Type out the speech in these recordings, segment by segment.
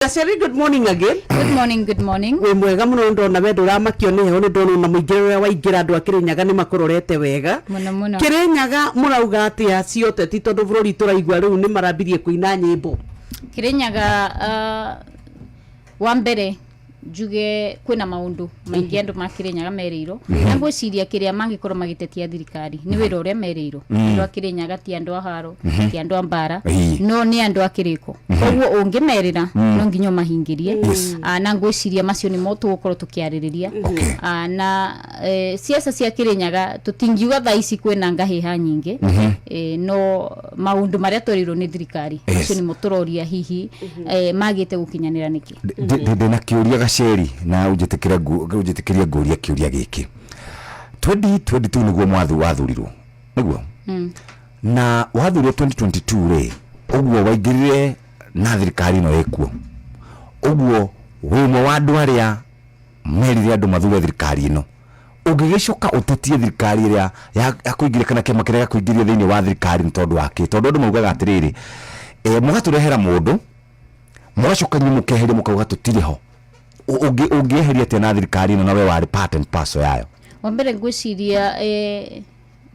Gaceri, good morning again. Good morning, good morning. Wĩ mwega mũno. Ndona we ndũramakio nĩ heho. Nĩ ndona ona mũingĩ ũrĩa waingĩra, andũ a Kĩrĩnyaga nĩ makũrorete wega. Mũno mũno. Kĩrĩnyaga mũrauga atĩa cioteti, tondũ bũrũri tũraigua rĩu nĩ marambirie kũina nyĩmbo? Kĩrĩnyaga, wa mbere njuge kwĩna maũndũ maingĩ andũ ma Kĩrĩnyaga merĩirwo, na ngwĩciria kĩrĩa mangĩkorwo magĩtetia thirikari nĩ wĩra ũrĩa merĩirwo. Andũ a Kĩrĩnyaga ti andũ a haro, ti andũ a mbara, no nĩ andũ a kĩrĩko. Koguo ũngĩmerĩra no nginya ũmahingĩrie. Na ngwĩciria macio nĩmo tũgũkorwo tũkĩarĩrĩria. Na siasa cia Kĩrĩnyaga, tũtingiuga thaa ici kwĩna ngahĩha nyingĩ, no maũndũ marĩa twerĩirwo nĩ thirikari, macio nĩmo tũroria hihi magĩte gũkinyanĩra nĩkĩ. Ndĩna kĩũria, Gaceri, na ũnjĩtĩkĩrie ngũrie kĩũria gĩkĩ. 2022 nĩguo mwathi wathurirwo, nĩguo? Na wathurirwo 2022 rĩ, ũguo waingĩrire na thirikari ĩno ĩkuo. Ũguo wĩ ũmwe wa andũ arĩa merire andũ mathure thirikari ĩno. Ũngĩgĩcoka ũtetie thirikari ĩrĩa yakũingĩria kana kĩama kĩrĩa gĩakũingĩria thĩinĩ wa thirikari nĩ tondũ wa kĩ? Tondũ andũ maugaga atĩrĩrĩ, mũgatũrehera mũndũ, mũgacoka inyuĩ mũkeheria, mũkauga tũtirĩ ho. Ũngĩeheria atĩa na thirikari ĩno na we warĩ part and parcel yayo? Wa mbere ngwĩciria,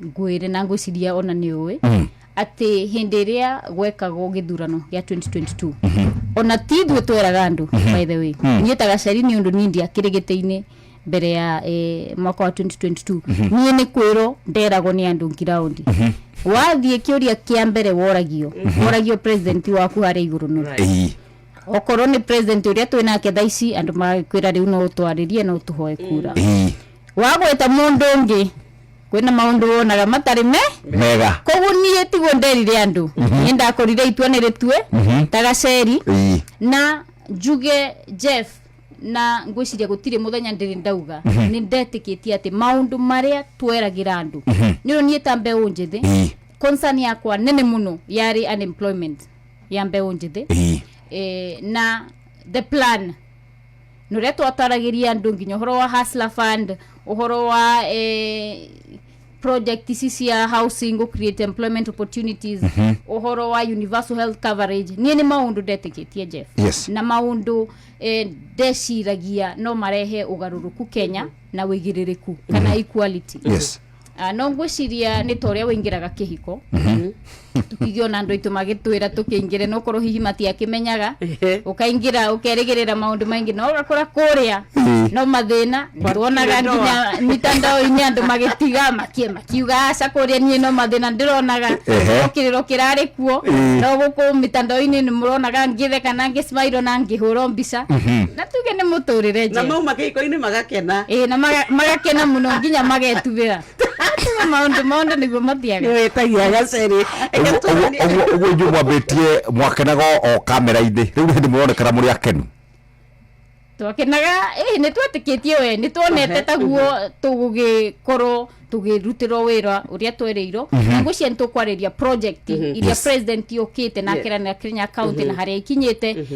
ngwĩre na ngwĩciria ona nĩ ũĩ atĩ hĩndĩ ĩrĩa gwekagwo gĩthurano gĩa 2022, ona ti ithuĩ tweraga andũ. By the way, niĩ ta Gaceri, nĩ ũndũ niĩ ndiakĩrĩ gĩtĩ-inĩ mbere ya mwaka wa 2022, niĩ nĩ kwĩrwo nderagwo nĩ andũ ngiraundi. Wathiĩ, kĩũria kĩa mbere woragio, woragio president waku harĩa igũrũ nũ? Okorwo nĩ president ũrĩa twĩ nake thaa ici, andũ magakwĩra rĩu no ũtwarĩrie, no ũtũhoe kura. Wagweta mũndũ ũngĩ, kwĩna maũndũ wonaga matarĩ me mega. Koguo niĩ tiguo nderire andũ. Niĩ ndakorire itua nĩ rĩtue ta Gaceri. Na njuge, Jeff, na ngwĩciria gũtirĩ mũthenya ndĩrĩ ndauga nĩ ndetĩkĩtie atĩ maũndũ marĩa tweragĩra andũ, nĩ ũndũ niĩ ta mbeũ njĩthĩ, concern yakwa nene mũno yarĩ unemployment ya mbeũ njĩthĩ. Na the plan nä å rä a twataragä andå nginya å horo wa Hustler Fund, å horo wa project ici cia housing, go create employment opportunities, ũhoro wa universal health coverage, niĩ nĩ maũndũ ndetĩkĩtie, Jeff, na maũndũ ndeciragia no marehe ũgarũrũku Kenya na wĩigĩrĩrĩku kana equality. No ngwĩciria nĩ ta ũrĩa wĩingĩraga kĩhiko, tũkigĩona andũ aitũ magĩtwĩra tũkĩingĩre, no korwo hihi matiakĩmenyaga. Ũkaingĩra ũkerĩgĩrĩra maũndũ maingĩ, no ũgakora kũrĩa no mathĩna. Nĩtuonaga nginya mitandao-inĩ andũ magĩtiga makiuga aca, kũrĩa niĩ no mathĩna ndĩronaga. No kĩrĩro kĩrarĩ kuo, no gũkũ mitandao-inĩ nĩ mũronaga ngĩtheka na ngĩsmile na ngĩhũrwo mbica, na tuge nĩ mũtũrĩre. Na Jeff. Mauma kĩhiko-inĩ magakena. Ĩĩ, na magakena mũno nginya magetubĩra. Tuge maũndũ nĩguo mathiaga. Nĩ wĩtagia Gaceri. Ũguo inyuĩ mwambĩtie mwakenaga o kamera-inĩ, rĩu nĩ hĩndĩ mũronekana mũrĩ akenu. Twakenaga ĩ, nĩ twetĩkĩtie we, nĩ tuonete taguo tũgũgĩkorwo tũgĩrutĩrwo wĩra ũrĩa twerĩirwo. Na ngwĩciria nĩ tũkwarĩria project iria president yũkĩte na akeranĩra Kenya County na harĩa ikinyĩte,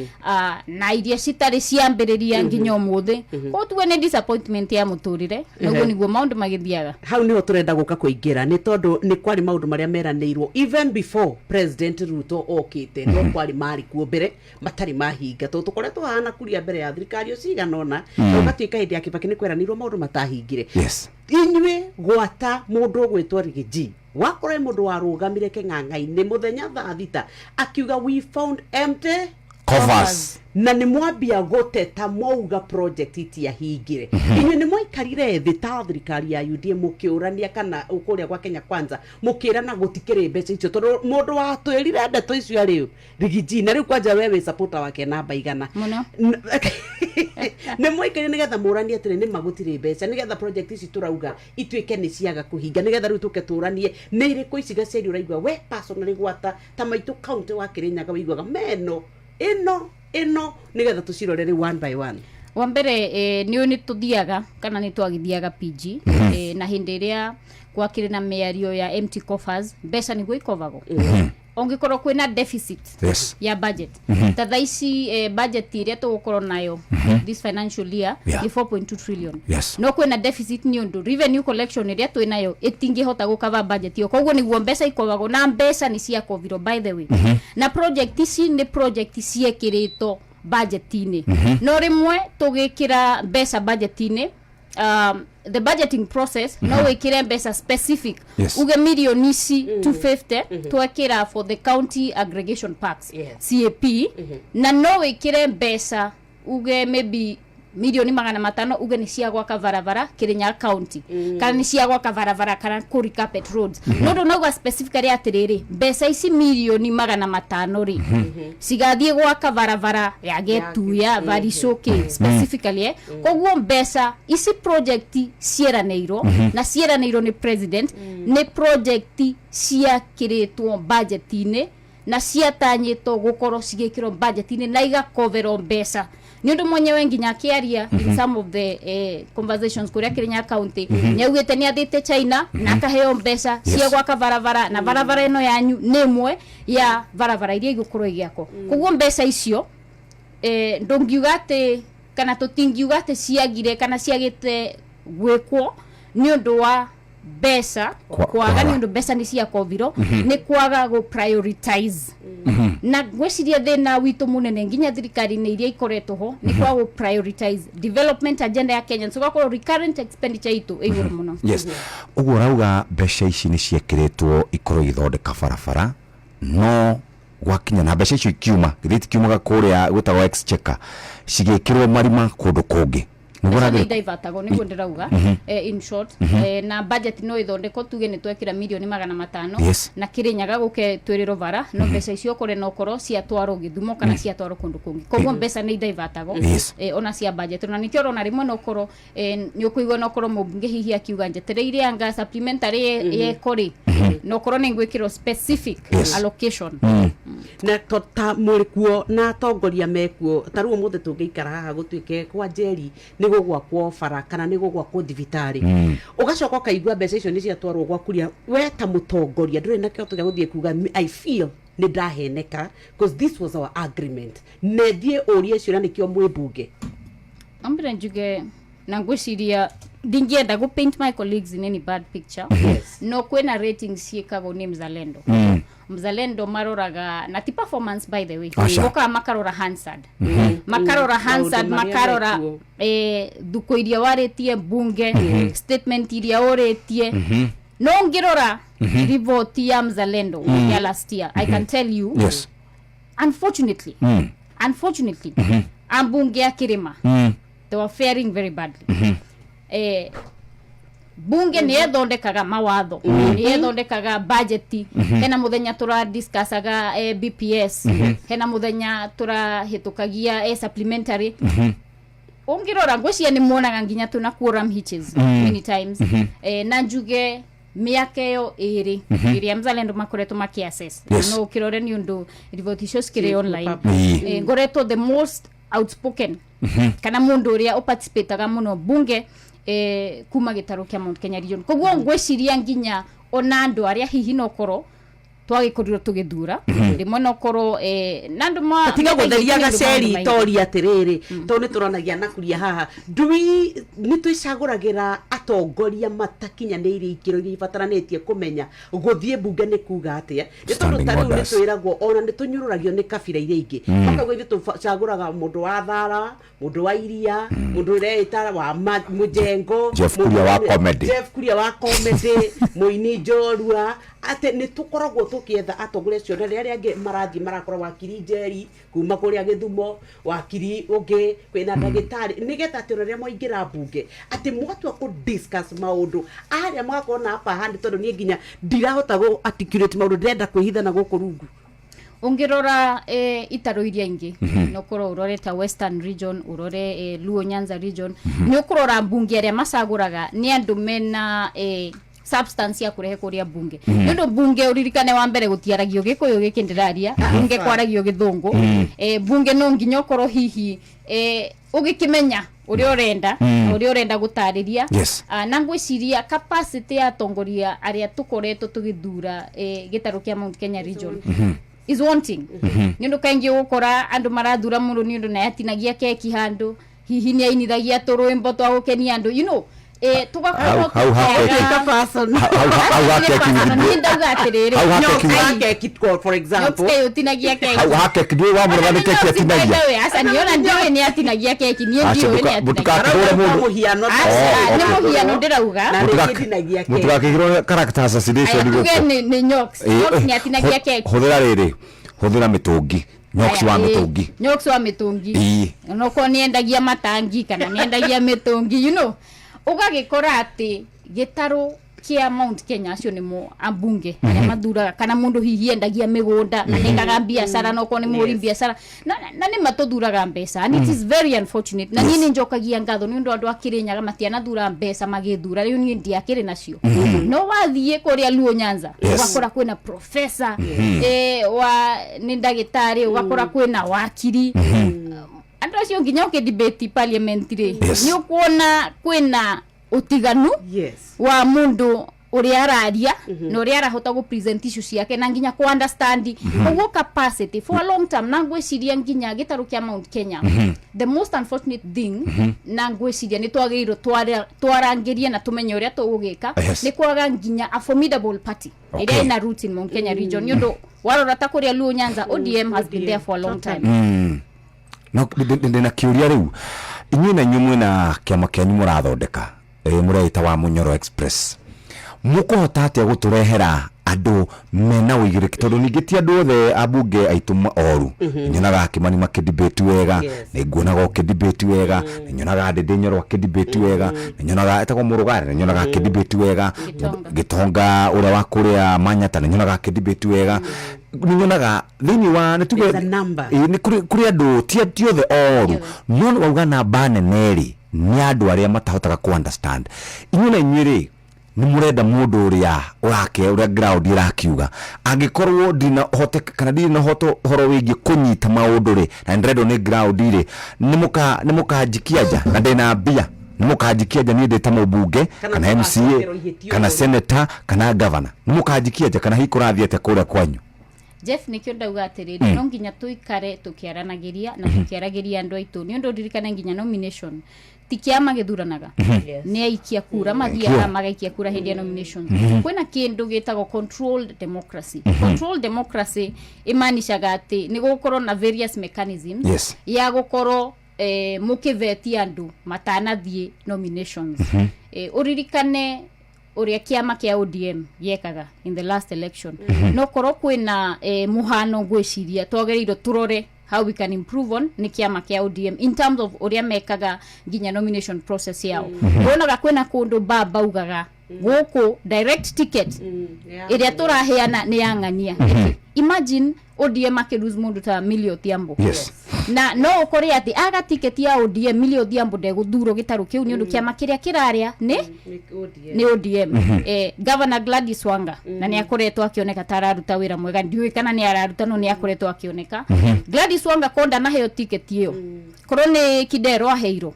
na iria citarĩ ciambĩrĩria nginya ũmũthĩ. Koguo tuge nĩ disappointment ya mũtũrĩre, noguo nĩguo maũndũ magĩthiaga. Hau niho turenda guka kuingira, ni tondu ni kwari maundu maria meranĩirwo even before President Ruto okite, no kwari mari kuo mbere matarĩ mahinga, tondũ tũkoretwo hana kuria mbere ya thirikari cigana ũna, na ũgatuĩka hĩndĩ ya Kibaki nĩ kweranĩirwo maũndũ matahingire. Inyuĩ gwata mũndũ ũgwĩtwo Rigiji, wakorwo he mũndũ warũgamire kĩng'ang'a-inĩ mũthenya thaa 6 akiuga, "We found empty coffers." Na nĩ mwambia gũteta, mwauga project itiahingire. Inyuĩ nĩ mwaikarire thĩ ta thirikari ya UDA mũkĩũrania, kana kũrĩa gwa Kenya Kwanza mũkĩrana gũtikĩrĩ mbeca icio? Tondũ mũndũ watwĩrire ndeto icio arĩ Rigiji, na rĩu kwanja we wĩ supporter wake namba 100. Mũno. Nĩ mwaikarire nĩgetha mũranie atĩrĩ, nĩ ma gũtirĩ mbeca, nĩgetha project ici tũrauga ituĩke nĩ ciaga kũhinga, nĩgetha rĩu tũke tũranie nĩ irĩkũ ici? Gaceri, ũraigua we personally gwata ta maitũ county wa Kĩrĩnyaga wĩiguaga meno ĩno ĩno, nĩgetha tũcirore rĩu one by one? Wa mbere, nĩ nĩ tũthiaga kana nĩ twagĩthiaga PG, na hĩndĩ ĩrĩa gwakĩrĩ na mĩario ya empty coffers, mbeca nĩguo ikovagwo ũngĩkorwo kwĩna deficit ya budget. Ta thaa ici, budget ĩrĩa tũgũkorwo nayo this financial year nĩ 4.2 trillion. No kwĩna deficit nĩ ũndũ revenue collection ĩrĩa twĩ nayo ĩtingĩhota gũcover budget ĩyo. Koguo nĩguo mbeca ikovagwo, na mbeca nĩ ciakovirwo, by the way. Na project ici nĩ project ciekĩrĩtwo budget-inĩ. No rĩmwe tũgĩkĩra mbeca budget-inĩ, the budgeting process, no wĩkĩre mbeca specific, uge mirioni ici 250 twekĩra for the county aggregation parks, CAP, na no wĩkĩre mbeca uge maybe mirioni 500, uge nĩ cia gwaka barabara Kirinyaga County, kana nĩ cia gwaka barabara kana kũ carpet roads, no ndũnauga specifically atĩrĩrĩ, mbeca ici mirioni 500 rĩ, cigathiĩ gwaka barabara ya Getuya Baricoki specifically, eh. Koguo mbeca ici, project cieranĩirwo na cieranĩirwo nĩ president, nĩ project ciakĩrĩtwo budget-inĩ na ciatanyĩtwo gũkorwo cigĩkĩrwo budget-inĩ na igakoverwo mbeca, nĩ ũndũ mwenyewe nginya akĩaria in some of the conversations kũrĩa Kirinyaga County, nĩ augĩte nĩ athĩte China na akaheo mbeca cia gwaka barabara, na barabara ĩno yanyu nĩ ĩmwe ya barabara iria igũkorwo igĩakwo. Koguo mbeca icio, ndũngiuga atĩ kana tũtingiuga atĩ ciagire kana ciagĩte gwĩkwo nĩ ũndũ wa mbeca kwaga, kwaga. Nĩ ũndũ mbeca nĩ ciakovirwo nĩ kwaga gũ prioritize, na ngwĩciria thĩna witũ mũnene nginya thirikari-inĩ iria ikoretwo ho nĩ kwaga gũ prioritize development agenda ya Kenya, so gakorwo recurrent expenditure itũ ĩ igũrũ mũno. Yes, ũguo ũrauga mbeca ici nĩ ciekĩrĩtwo ikorwo igĩthondeka barabara, no gwakinya na mbeca icio ikiuma, githĩ itikiumaga kũrĩa gwĩtagwo exchequer, cigĩkĩrwo marima kũndũ kũngĩ nĩguo Mbeca nĩ ũragĩra idivertagwo, nĩguo ndĩrauga, in short, na budget no ĩthondekwo tuge nĩ twekĩra mirioni 500 na Kirinyaga gũke twĩrĩrwo bara, no mbeca icio kũrĩ no korwo ciatwarwo Gĩthumo kana ciatwarwo kũndũ kũngĩ. Koguo mbeca nĩ idivertagwo, ona cia budget, na nĩkĩo ũrona rĩmwe no korwo nĩ ũkũigua no korwo mũmbunge hihi akiuga njetereire anga supplementary yeko rĩ, no korwo nĩ ngwĩkĩrwo specific allocation. Na to ta mũrĩ kuo na atongoria mekuo, ta rĩu ũmũthĩ tũngĩikara haha gũtuĩke kwa Njeri nĩ gũgwakwo bara kana nĩ gũgwakwo thibitarĩ, ũgacoka ũkaigua mbeca icio nĩ ciatwarwo gwakuria, we ta mũtongoria ndũrĩ na kĩhoto gĩa gũthiĩ kuga, "I feel nĩ ndaheneka because this was our agreement," na thiĩ ũrie ciũria nĩkĩo mwĩ mbunge? Ambire njuge na ngwĩciria ndingĩenda gũ paint my colleagues in any bad picture, no kwĩna ratings ciĩkagwo nĩ Mzalendo. Mzalendo maroraga na ti performance, by the way. Aca. Bokaga makarora Hansard, makarora Hansard, Maũndũ marĩa makarora mekuo. Thuko iria warĩtie mbunge, statement iria ũrĩtie. No ngĩrora riboti ya Mzalendo ya last year, I can tell you, unfortunately, unfortunately, ambunge a Kirima, they were faring very badly. Bunge nä ethondekaga mawatho, nä ethondekaga budget. Hena muthenya tũradiscussaga BPS, hena muthenya tũrahĩtũkagia supplementary. Ũngĩrora ngwĩciria nĩ muonaga nginya tũna quorum hitches many times, na njuge mĩaka ĩyo ĩrĩ ĩrĩa Mzalendo makoretwo makĩassess, no ũkĩrore nĩ ũndũ riboti icio cikĩrĩ online, ngoretwo the most outspoken kana mundu uria uparticipataga muno bunge, kuma gĩtarũ kĩa Mount Kenya region. Koguo ngwĩciria nginya ona andũ arĩa hihi nokorwo twagĩkorirwo tũgĩthura rĩmwe nokorwo na andũ tiga metaigĩte gũtheria nĩ ũndũ gaceri maũndũ maingĩ. Toria atĩrĩrĩ, tondũ nĩ tũranagia na kuria haha ndui nĩ twĩcagũragĩra atongoria matakinyanĩirie ikĩro iria ibataranĩtie kũmenya gũthiĩ mbunge nĩ kuga atĩa, nĩ tondũ Standing ta rĩu nĩ orders. twĩragwo ona nĩ tũnyũrũragio nĩ kabira iria ingĩ, makauga ithuĩ tũcagũraga mũndũ wa thara, mũndũ wa iria, mũndũ ũreĩta wa mũjengo. Jeff Kuria wa comedy. Jeff Kuria wa comedy, mũini njorua, atĩ nĩ tũkoragwo tũkĩetha atongoria acio, na rĩrĩa arĩa angĩ marathiĩ marakora wakiri Njeri kuma kũrĩa Gĩthumo, wakiri ũngĩ kwĩna ndagĩtarĩ, nĩgetha atĩ ona rĩrĩa mwaingĩra mbunge atĩ mwatua kũ discuss maũndũ arĩa magakorwo na upper hand, tondũ niĩ nginya ndirahota gũ articulate maũndũ, ndĩrenda kwĩhitha na gũkũ rungu. Ũngĩrora itaro iria ingĩ, no korwo ũrore ta Western Region, ũrore Luo Nyanza Region, nĩ ũkũrora mbunge arĩa macagũraga nĩ andũ mena substance ya kũrehe kũrĩa mbunge, nĩ ũndũ mbunge ũririkane wa mbere gũtiaragio gĩkũyũ gĩkĩ ndĩraria, mbunge kwaragio gĩthũngũ. Mbunge no nginya ũkorwo hihi ũgĩkĩmenya ũrĩa ũrenda na ũrĩa ũrenda gũtarĩria. Na ngwĩciria capacity ya atongoria arĩa tũkoretwo tũgĩthura gĩtarũ kĩa Mount Kenya Region is wanting, nĩ ũndũ kaingĩ ũgũkora andũ marathura mũndũ nĩ ũndũ naye atinagia keki handũ, hihi nĩ ainithagia tũrwĩmbo twa gũkenia andũ. Tũgakorwo Hau ha keki. Take a person. Hau ha keki niĩ ndauga atĩrĩrĩ, Hau ha Nyoka keki wa keki, for example. Nyoka ũtinagia keki. Hau ha keki ndiũĩ wa mũratha nĩ keki atinagia. Aca, niona ndiũĩ nĩ atinagia keki, niĩ Aca, ndiũĩ nĩ atinagia. mũtikakĩhũre mũndũ. Mũhiano. Aca, Oh, nĩ okay. mũhiano ndĩrauga. Na Mũtigakĩ- nĩ ndinagia keki. Mũtigakĩgirwo character assassination Aya, tuge gũkũ. nĩ Nyox. Nyox nĩ atinagia keki. Hũthĩra rĩrĩ, hũthĩra mĩtũngi, Nyox wa Aya, mĩtũngi. Nyox wa mĩtũngi. Ĩĩ. Onokorwo nĩ endagia matangi kana nĩ endagia mĩtũngi, ũgagĩkora atĩ gĩtarũ kĩa Mount Kenya acio nĩmo ambunge arĩa mathuraga, kana mũndũ hihi endagia mĩgũnda na nĩkaga biacara, na okorwo nĩ mũhũri biacara na nĩ matũthuraga mbeca, and it is very unfortunate. Na niĩ nĩ njokagia ngatho nĩ ũndũ andũ a Kĩrĩnyaga matianathura mbeca magĩthura, rĩu niĩ ndiakĩrĩ nacio. No wathiĩ kũrĩa Luo Nyanza, ũgakora kwĩna professor, wa nĩ ndagĩtarĩ, ũgakora kwĩna wakiri. Andũ acio nginya ũkĩ debate parliament rĩ, nĩ ũkuona kwĩna ũtiganu wa mundu uria araria na uria arahota gu present issue ciake na nginya ku understand. Koguo capacity for a long term, na ngwiciria nginya gitaru kia Mount Kenya, the most unfortunate thing, na ngwiciria ni twagĩrĩirwo twarangirie na tumenye uria tũgũgĩka, nĩ kwaga nginya a formidable party ĩrĩa ĩna roots in Mount Kenya region, nĩ ũndũ warora ta kũrĩa Luo Nyanza, ODM has been there for a long time. No ndĩna kĩũria rĩu, inyuĩ na inyuĩ mwĩna kĩama kĩanyu mũrathondeka, mũreĩta wa Mũnyoro Express, mũkũhota atĩa gũtũrehera andũ mena ũigĩrĩki, tondũ ningĩ ti andũ othe ambunge aitũ oru? Nyonaga Kĩmani makĩdebate wega, nĩ nguonaga ũkĩdebate wega, nĩ nyonaga Ndĩndĩ Nyoro akĩdebate wega, nĩ nyonaga etagwo Mũrũgare, nĩ nyonaga akĩdebate wega. Gĩtonga. Gĩtonga ũrĩa wa kũrĩa Manyata, nĩ nyonaga akĩdebate wega. Nĩ nyonaga thĩinĩ wa nĩ tuge There's a number. Ĩĩ, nĩ kũrĩ andũ ti othe oru, no nĩ wauga namba nene rĩ, nĩ andũ arĩa matahotaga ku understand. Inyuĩ na inyuĩ rĩ, nĩ mũrenda mũndũ ũrĩa ũrake ũrĩa ground ĩrakiuga, angĩkorwo ndina hote kana ndirĩ na ũhoro wĩgiĩ kũnyita maũndũ rĩ, na nĩndĩrendwo nĩ ground rĩ, nĩ mũkanjikia nja, na ndĩna mbia, nĩ mũkanjikia nja niĩ ndĩ ta mũmbunge Kana kana MCA mũgacokerwo ihĩtia kana ũguo. senator kana governor, nĩ mũkanjikia nja, kana hihi kũrathiĩ atĩa kũrĩa kwanyu? Jeff, nĩkĩo ndauga atĩrĩrĩ, no nginya tũikare tũkĩaranagĩria na tũkĩaragĩria andũ aitũ, nĩ ũndũ ndirikane nginya nomination ti kĩama gĩthuranaga, nĩ aikia kura mathiaga magaikia kura hĩndĩ ya nomination. Kwĩna kĩndũ gĩtagwo controlled democracy. Controlled democracy ĩmaanishaga atĩ nĩ gũgũkorwo na various mechanisms ya gũkorwo mũkĩvetia andũ matanathiĩ nominations. Ũririkane ũrĩa kĩama kĩa ODM gĩekaga in the last election. No korwo kwĩna mũhano ngwĩciria twagĩrĩirwo tũrore how we can improve on nĩ kĩama kĩa ODM in terms of ũrĩa mekaga nginya nomination process yao. Wonaga kwĩna kũndũ baba ugaga gũkũ direct ticket ĩrĩa tũraheana nĩ ya ng'ania. Imagine ODM akĩlose mũndũ ta Millie Odhiambo, na no ũkore atĩ aga tiketi ya ODM, Millie Odhiambo ndegũthurwo gĩtarũ kĩu, nĩ ũndũ kĩama kĩrĩa kĩrarĩa nĩ ODM. Governor Gladys Wanga, na nĩ akoretwo akĩoneka ta araruta wĩra mwega, ndiũĩ kana nĩ araruta, no nĩ akoretwo akĩoneka. Gladys Wanga ko ndanaheo tiketi ĩyo, korwo nĩ Kidero aheirwo,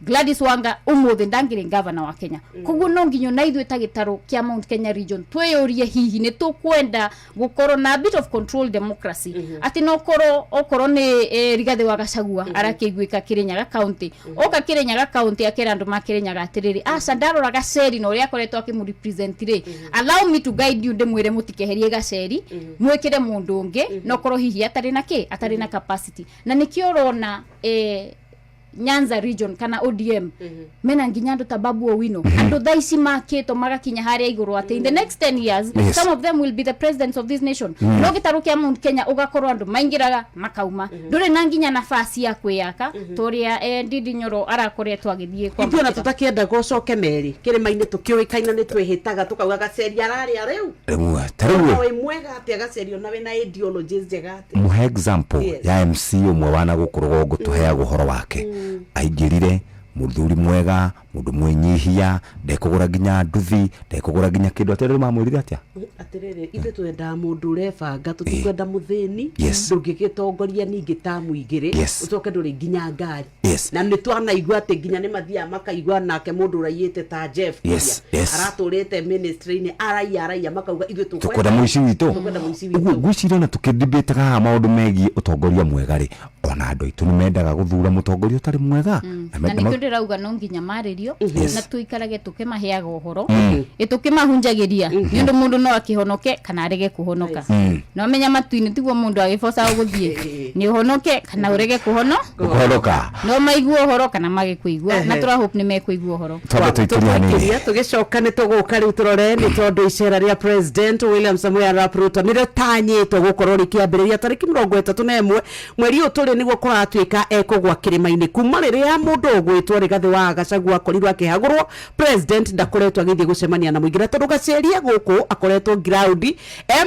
Gladys Wanga umuthi ndangĩrĩ gavana wa Kenya. Koguo no nginya na ithuĩ ta gĩtarũ kĩa Mount Kenya region twĩyũrie hihi nĩ tũkwenda gũkorwo na a bit of control democracy, atĩ no korwo okorwo nĩ Rigathĩ wa Gachagua arakĩiguĩka Kirinyaga county, oka Kirinyaga county akera andũ ma Kirinyaga atĩrĩrĩ, aca, ndarora Gaceri na ũrĩa akoretwo akĩmũrepresent rĩ, allow me to guide you, ndĩmwĩre mũtikeherie Gaceri, mwĩkĩre mũndũ ũngĩ, no korwo hihi atarĩ na kĩ, atarĩ na capacity. Na nĩkĩo ũrona Nyanza region kana ODM mena nginya andũ ta Babu Owino, andũ thaa ici makĩtwo magakinya harĩa igũrũ atĩ in the next 10 years some of them will be the presidents of this nation. No gĩtarũ kĩa Mount Kenya ũgakorwo andũ maingĩraga makauma, ndũrĩ na nginya nafasi ya kwĩyaka ta ũrĩa Ndindi Nyoro arakoretwo agĩthiĩ Ithuĩ ona kwambatĩra. Tũtakĩendaga ũcoke merĩ kĩrĩma-inĩ, tũkĩũĩkaina nĩ twĩhĩtaga tũkauga Gaceri ararĩa rĩu. Rĩu ta rĩu Ona wĩ mwega atĩa Gaceri, ona wĩna ideologies njega atĩa. Mũhe example ya MC ũmwe wana gũkũ rũgongo tũheagwo ũhoro wake, aingĩrire mũthuri mwega, mũndũ mwĩnyihia, ndekũgũra nginya nduthi, ndekũgũra nginya kĩndũ, atĩ rĩu mamwĩrire atĩa? Atĩrĩrĩ, ithuĩ twendaga mũndũ ũrebanga, tũtikwenda mũthĩni. Ndũngĩgĩtongoria ningĩ tamu igĩrĩ ũcoke ndũrĩ nginya ngari. Na nĩ twanaigua atĩ nginya nĩ mathiaga makaigua nake mũndũ ũraiyĩte ta Jeff Kuria, aratũrĩte ministry-inĩ, araiya araiya, makauga ithuĩ tũkwenda mũici witũ. Tũkwenda mũici Ũguo witũ. Ngwĩciria ona tũkĩdebate haha maũndũ megiĩ ũtongoria mwega rĩ, ona andũ aitũ nĩ mendaga gũthura mũtongoria ũtarĩ mwega. Na Na nĩkĩo ndĩrauga no nginya marĩrie. tũgũthikagĩrĩrio na tũikarage tũkĩmaheaga ũhoro ĩ tũkĩmahunjagĩria nĩ ũndũ mũndũ no akĩhonoke kana arege kũhonoka. No menya matu-inĩ tiguo mũndũ agĩboca gũthiĩ nĩ ũhonoke kana ũrege kũhono Kũhonoka. No maigue ũhoro kana mage kũigua, na tũra hope nĩ mekũigua ũhoro. Twambe tũikĩrie hanini. Tũkĩria tũgĩcoka nĩ tũgũka rĩu tũrore, nĩ tondũ icera rĩa President William Samoei Arap Ruto nĩ rĩtanyĩtwo gũkorwo rĩkĩambĩrĩria tarĩki 31 mweri ũyũ tũrĩ, nĩguo kũratuĩka ekũgwa kĩrĩma-inĩ. Kuma rĩrĩa mũndũ ũgwĩtwo Rigathĩ wa Gachagua akorirwo akĩhagũrwo president, ndakoretwo agĩthiĩ gũcemania na mũingĩ, na tondũ Gaceria gũkũ akoretwo ground e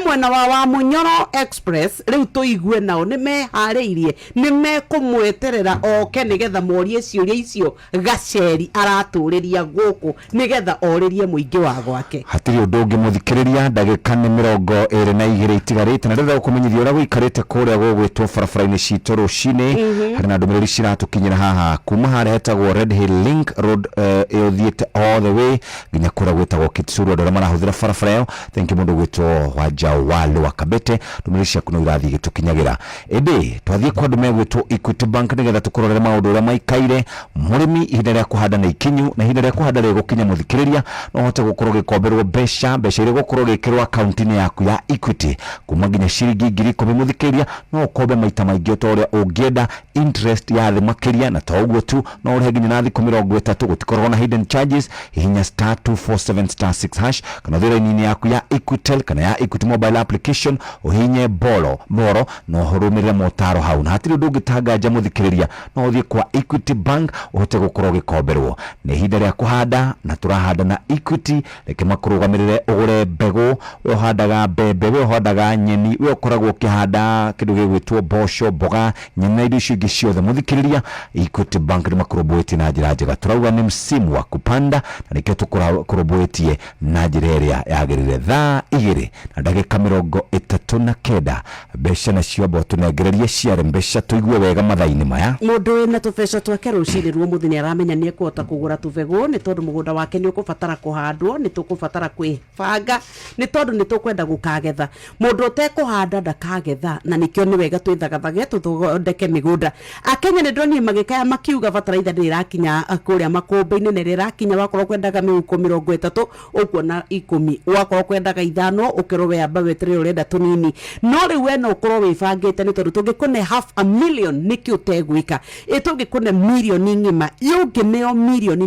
mwena wa Munyoro Express. Rĩu tũigue nao nĩ meharĩirie, nĩ mekũmweterera oke nĩgetha morie ciũria icio Gaceri aratũrĩria gũkũ nĩgetha orĩrie mũingĩ wa gwake. Hatirĩ ũndũ ũngĩ, mũthikĩrĩria, ndagĩka nĩ 22 itigarĩte, na rĩrĩa gũkũmenyithia ũrĩa gũikarĩte kũrĩa gũgwĩtwo barabara-inĩ citũ rũcinĩ. Harĩ na ndũmĩrĩri ciratũkinyĩra haha kuma harĩa hetagwo Red Hill Link Road, ĩyo thiĩte all the way nginya kũrĩa gwĩtagwo Kitsuru, andũ arĩa marahũthĩra barabara ĩyo, thank you. Mũndũ gwĩtwo Wanjao wa Lower Kabete, ndũmĩrĩri ciaku no irathiĩ igĩtũkinyagĩra. Ĩndĩ twathiĩ kwa andũ megwĩtwo Equity Bank nĩgetha tũkũrorere maũndũ ũrĩa maikaire. Mũrĩmi, ihinda rĩa kũhanda nĩ ikinyu, na ihinda rĩa kũhanda rĩgũkinya, mũthikĩrĩria, no ũhote gũkorwo ũgĩkomberwo mbeca, mbeca iria gũkorwo ũgĩkĩrwo akaunti-inĩ yaku ya Equity kuma nginya ciringi 10,000. Mũthikĩrĩria, no ũkombe maita maingĩ o ta ũrĩa ũngĩenda, interest ya thĩ makĩria, na to ũguo tu, no ũrĩhe nginya na thikũ 30, gũtikoragwo na hidden charges. Hihinya *247*6# kana ũthiĩ raini-inĩ yaku ya Equitel kana ya Equity mobile application, ũhihinye borrow moro na ũrũmĩrĩre motaro hau. Na hatirĩ ũndũ ũngĩtanganja, mũthikĩrĩria, no ũthiĩ kwa Equity Bank ũhote gũkorwo ũgĩkomberwo. Nĩ ihinda rĩa kũhanda na tũrahanda na Equity. Reke makũrũgamĩrĩre ũgũre mbegũ. We ũhandaga mbembe, we ũhandaga nyeni, we ũkoragwo ũkĩhanda kĩndũ gĩgwĩtwo mboco, mboga, nyeni na indo icio ingĩ ciothe, mũthikĩrĩria, Equity Bank nĩ makũrũmbũĩtie na njĩra njega. Tũrauga nĩ msimu wa kupanda na nĩkĩo tũkũrũmbũĩtie na njĩra ĩrĩa yagĩrĩire. Thaa 2:39, mbeca nacio amba ũtũnengererie ciare mbeca tũigue wega mathaa-inĩ maya. Mũndũ wĩna tũbeca twake rũcinĩ ruo mũthĩ nĩ aramenya nĩ ekũhota kũgũra tũbegũ, nĩ tondũ mũgũnda wake nĩ ũkũbatara kũhandwo, nĩ tũkũbatara kwĩbanga, nĩ tondũ nĩ tũkwenda gũkagetha. Mũndũ ũtekũhanda ndakagetha, na nĩkĩo nĩ wega twĩthagathage tũthondeke mĩgũnda. Akenya nĩ ndonire magĩkaya makiuga bataraitha ndĩrĩ ĩrakinya kũrĩa makũmbĩ-inĩ, na ĩrĩa ĩrakinya, wakorwo kwendaga mĩhuko 30 ũkuona 10, wakorwo kwendaga 5 ũkerwo we amba weterere, ũrenda tũnini. No rĩu we no ũkorwo wĩbangĩte, nĩ tondũ tũngĩkũne half a million nĩkĩ ũtegwĩka? Ĩ tũngĩkũne mirioni ng'ima, yũngĩneo 1.5 million,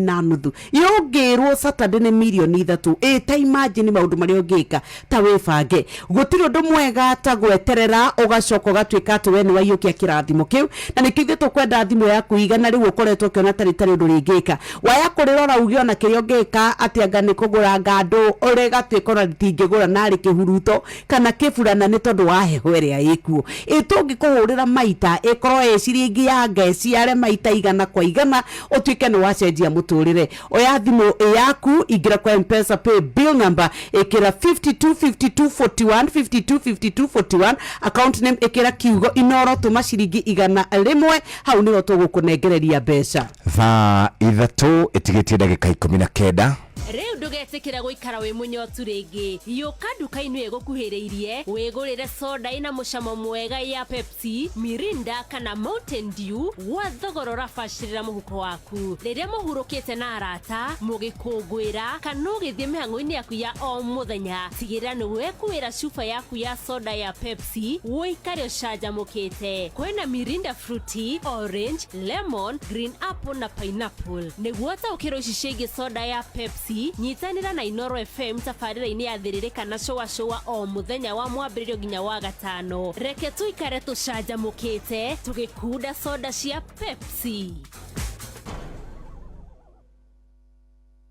yũngĩrwo Saturday nĩ 3 million, ĩ ta imagine maũndũ marĩa ũngĩka. Ta wĩbange, gũtirĩ ũndũ mwega ta gweterera ũgacoka ũgatuĩka atĩ we nĩ waiyũkia kĩrathimo kĩu. Na nĩkĩo ithuĩ tũkwenda thimũ yaku igana rĩu ũkoretwo ũkĩona tarĩ tarĩ ũndũ rĩngĩka waya kũrĩrora uge ona kĩrĩa ũngĩka atĩ anga nĩ kũgũra ngandũ ũrĩgatuĩka ona tingĩgũra narĩ kĩhuruto kana kĩburana nĩ tondũ wa heho ĩrĩa ĩkuo. Ĩ tũngĩkũhũrĩra maita ĩkorwo ĩ ciringi ya nga ĩciare maita igana kwa igana, ũtuĩke nĩ wacenjia mũtũrĩre. Oya thimũ yaku, ingĩra kwa Mpesa pay bill number, ĩkĩra 52 52 41, 52 52 41, account name ĩkĩra kiugo Inoro, tũma ciringi 100, hau nĩho tũgũkũnengereria mbeca. Thaa 3 ĩtigĩtie ndagĩka 19. Rĩu ndũgetĩkĩra gũikara wĩ mũnyotu rĩngĩ. Yũka nduka-inĩ ĩgũkuhĩrĩirie wĩgũrĩre soda ĩna mũcamo mwega ya Pepsi, Mirinda kana Mountain Dew gwa thogora ũrabacĩrĩra mũhuko waku. Rĩrĩa mũhurũkĩte na arata, mũgĩkũngũĩra kana ũgĩthiĩ mĩhang'o-inĩ yaku ya o mũthenya, tigĩrĩra nĩ wekuĩra cuba yaku ya soda ya Pepsi ũikare ũcanjamũkĩte. Kwĩna Mirinda fruity, orange, lemon, green apple na pineapple. Nĩguo taũkĩrwo ici ciĩgiĩ soda ya Pepsi, nyitanĩra na Inoro FM tabarĩra-inĩ ya Thĩrĩrĩ kana Cũa Cũa o mũthenya wa mwambĩrĩrio nginya wa gatano. Reke tũikare tũcanjamũkĩte tũgĩkunda soda cia Pepsi.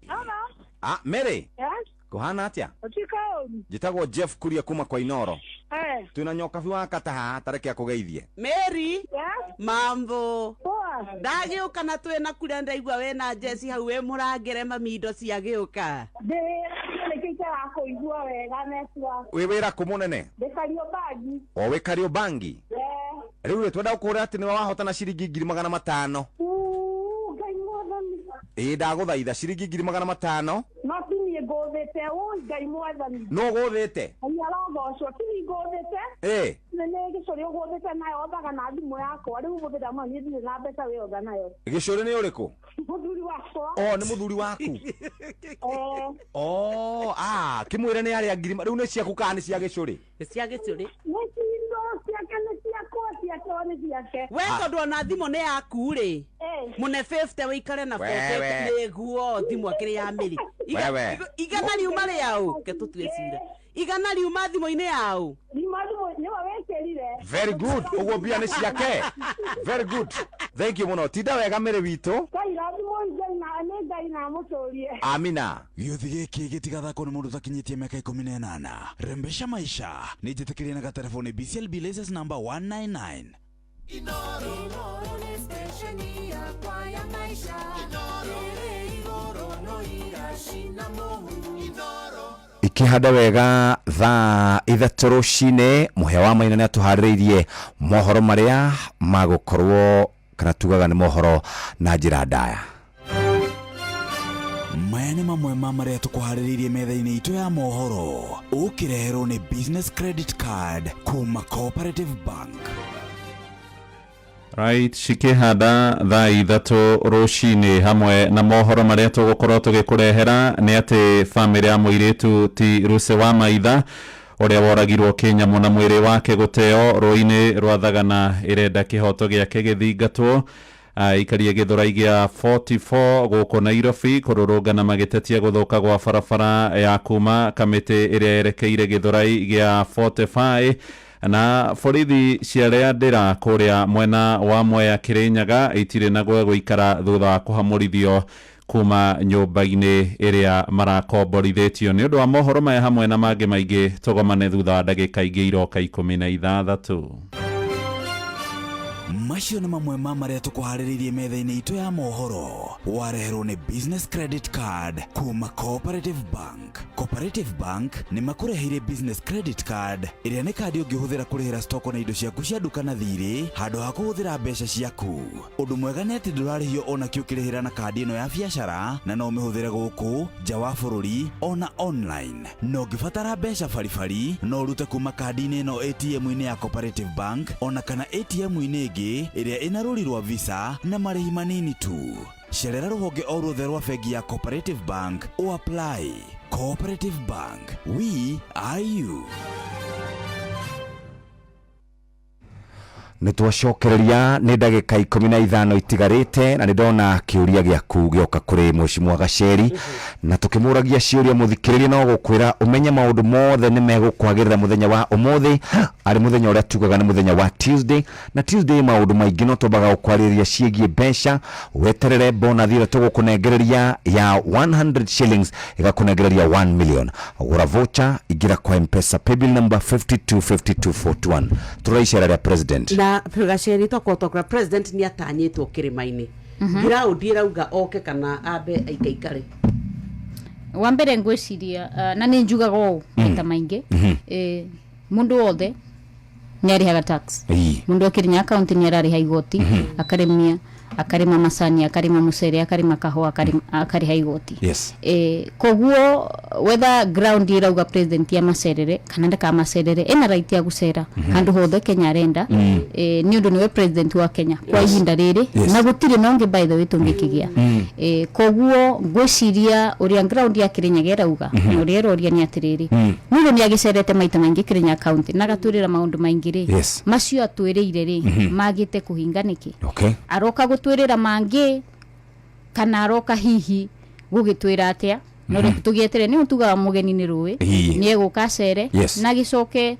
Hello. Ah, Mary. Yes. Kũhana atĩa? Ũtuĩka ũru. Njĩtagwo Jeff Kuria kuma kwa Inoro. Eh. Twĩna nyokabi wa kata haha, tareke akũgeithie. Mary. Yes. Mambo? Poa. Ndagĩũka na twĩna kuria, ndaigua wĩna Jesi hau wĩ mũrangĩre mami indo ciagĩũka. Ndĩ nĩkĩo itara wega network. Wĩ wĩra kũ, mũnene? Ndĩ Kariobangi. O wĩ Kariobangi? Eh. Rĩu rĩ, twenda gũkũra atĩ nĩwe wahotana ciringi 500,000. Uu, Ngai mwathani. Ĩĩ, ndagũthaitha, ciringi 500,000. No ti niĩ ngũthĩte. Ngũthĩte ũi Ngai mwathani. No gũthĩte? Ngai arogocwo ti ngũthĩte. Ĩ. Nĩ nĩ gĩcũrĩ ũgũthĩte nayo othaga na thimũ yakwa rĩu ũmũthĩ ndamwĩra niĩ ndirĩ na mbeca wĩ otha nayo. Gĩcũrĩ nĩ ũrĩkũ? Mũthuri wakwa. O nĩ mũthuri waku? Eh. O, ah, kĩmwĩre nĩ arĩa ngirima rĩu nĩ ciaku kana nĩ cia gĩcũrĩ? Nĩ cia gĩcũrĩ. Nĩ cindo ciake nĩ ciakwa ciake nĩ ciake. We tondũ ona thimũ nĩ yaku rĩ. Eh. Mũne 50 wĩikare na Wewe. 40 nĩguo thimũ akĩrĩ ya mĩrĩ. Wewe. Igana riuma rĩaũ ke tũtue cira. Igana riuma thimũ-inĩ yaũ. Thimũ thimũ nĩwe wĩkĩrire. Very good. Ũguo mbia nĩ ciake. Very good. Thank you mũno. Tinda wega mĩrĩ witũ. Ngai rathimwo Ngai na nĩ Ngai na amũtũrie. Amina. Gĩũthi gĩkĩ gĩtigathakwo nĩ mũndũ ũtakinyĩtie mĩaka 18. Rembesha maisha nĩ njĩtĩkĩrie na gatelefoni BCLB license number 199. Inoro nĩ stesheni yakwa ya maisha ĩrĩ igũrũ no iracina mũhu. Ikĩhanda wega thaa 3 rũcinĩ mũhĩa wa maina nĩ atũharĩrĩirie mohoro marĩa magũkorwo kana tugaga nĩ mohoro na njĩra ndaya. Maya nĩ mamwe ma marĩa tũkũharĩrĩirie metha-inĩ itũ ya mohoro ũkĩreherwo nĩ business credit card kuma Cooperative Bank. Right, cikĩhanda thaa 3 rũcinĩ hamwe na mohoro marĩa tũgũkorwo tũgĩkũrehera nĩ atĩ bamĩrĩ ya mũirĩtu ti Ruse wa Maitha ũrĩa woragirwo kĩnyamũ na mwĩrĩ wake gũteo rũĩ-inĩ rwa Thagana ĩrenda kĩhoto gĩake gĩthingatwo. Aikaria gĩthũrai gĩa 44 gũkũ Nairobi kũrũrũngana magĩtetia gũthũka gwa barabara ya kuma kamĩtĩ ĩrĩa yerekeire gĩthũrai gĩa 45 na borithi cia Rĩandĩra kũrĩa mwena wa Mwea Kĩrĩnyaga itirĩ na gwa gũikara thutha wa kũhamũrithio kuma nyũmba-inĩ ĩrĩa marakomborithĩtio. Nĩ ũndũ wa mohoro maya hamwe na mangĩ maingĩ tũgomane thutha wa ndagĩka ingĩ iroka 16. Macio nĩ mamwe ma marĩa tũkũharĩrĩirie metha-inĩ itũ ya mohoro wareherwo nĩ business credit card kuma Cooperative Bank. Cooperative Bank nĩ makũreheire business credit card ĩrĩa nĩ kandi ũngĩhũthĩra kũrĩhĩra stoko na indo ciaku cia nduka na thirĩ handũ ha kũhũthĩra mbeca ciaku. Ũndũ mwega nĩ atĩ ndũrarĩhio ona kĩ ũkĩrĩhĩra na kandi ĩno ya biacara na no ũmĩhũthĩre gũkũ nja wa bũrũri ona online. Na ũngĩbatara mbeca baribari no ũrute kuma kandi-inĩ ĩno ATM-inĩ ya Cooperative Bank ona kana ATM-inĩ ĩngĩ ĩrĩa ĩna rũri rwa Visa na marĩhi manini tu. Cerera rũhonge o ruothe rwa bengi ya Cooperative Bank o apply. Cooperative Bank, we are you. Nĩ twacokereria nĩ ndagĩka 15 itigarĩte na nĩ ndona kĩũria gĩaku gĩoka kũrĩ Mheshimiwa Gaceri na tũkĩmũragia ciũria mũthikĩrĩria no gũkwĩra ũmenye maũndũ mothe nĩ megũkwagĩrĩra mũthenya wa ũmũthĩ arĩ mũthenya ũrĩa tugaga nĩ mũthenya wa Tuesday na Tuesday maũndũ maingĩ no twambaga gũkwarĩrĩria ciĩgiĩ mbeca weterere bonathi ĩrĩa tũgũkũnengereria ya 100 shillings ĩgakũnengereria 1 million. Gũra voucher ingĩra kwa M-Pesa paybill number 525241. Tũrora icera rĩa president. Na Gaceri twakorwo twakora president nĩ atanyĩtwo kĩrĩma-inĩ. Ground ĩrauga oke kana ambe aikaikare. Wa mbere ngwĩciria na nĩ njugaga ũũ maita maingĩ mũndũ wothe nĩ arĩhaga tax. Mũndũ akĩrĩnya akaunti nĩ ararĩha igoti, akarĩmia akarĩma macani, akarĩma mũcere, akarĩma kahũa, akarĩha igoti. Koguo whether ground ĩrauga president ya macerere kana ndakamacerere ena right ya gũcera handũ hothe Kenya arenda nĩ ũndũ nĩwe president wa Kenya kwa ihinda rĩrĩ na gũtirĩ na ũngĩ by the way tũngĩkĩgĩa. Koguo ngwĩciria ũrĩa ground ya Kĩrĩnyaga ĩrauga na ũrĩa ĩroria nĩ atĩrĩrĩ nĩ ũndũ nĩ agĩcerete maita maingĩ Kĩrĩnyaga county na agatwĩrĩra maũndũ maingĩ rĩ macio atwĩrĩire rĩ magĩte kũhinga nĩkĩ? Aroka gũtwĩrĩra mangĩ kana aroka hihi gũgĩtwĩra atĩa? No reke tũgĩeterere nĩ tugaga mũgeni nĩ rũĩ nĩ egũka acere na gĩcoke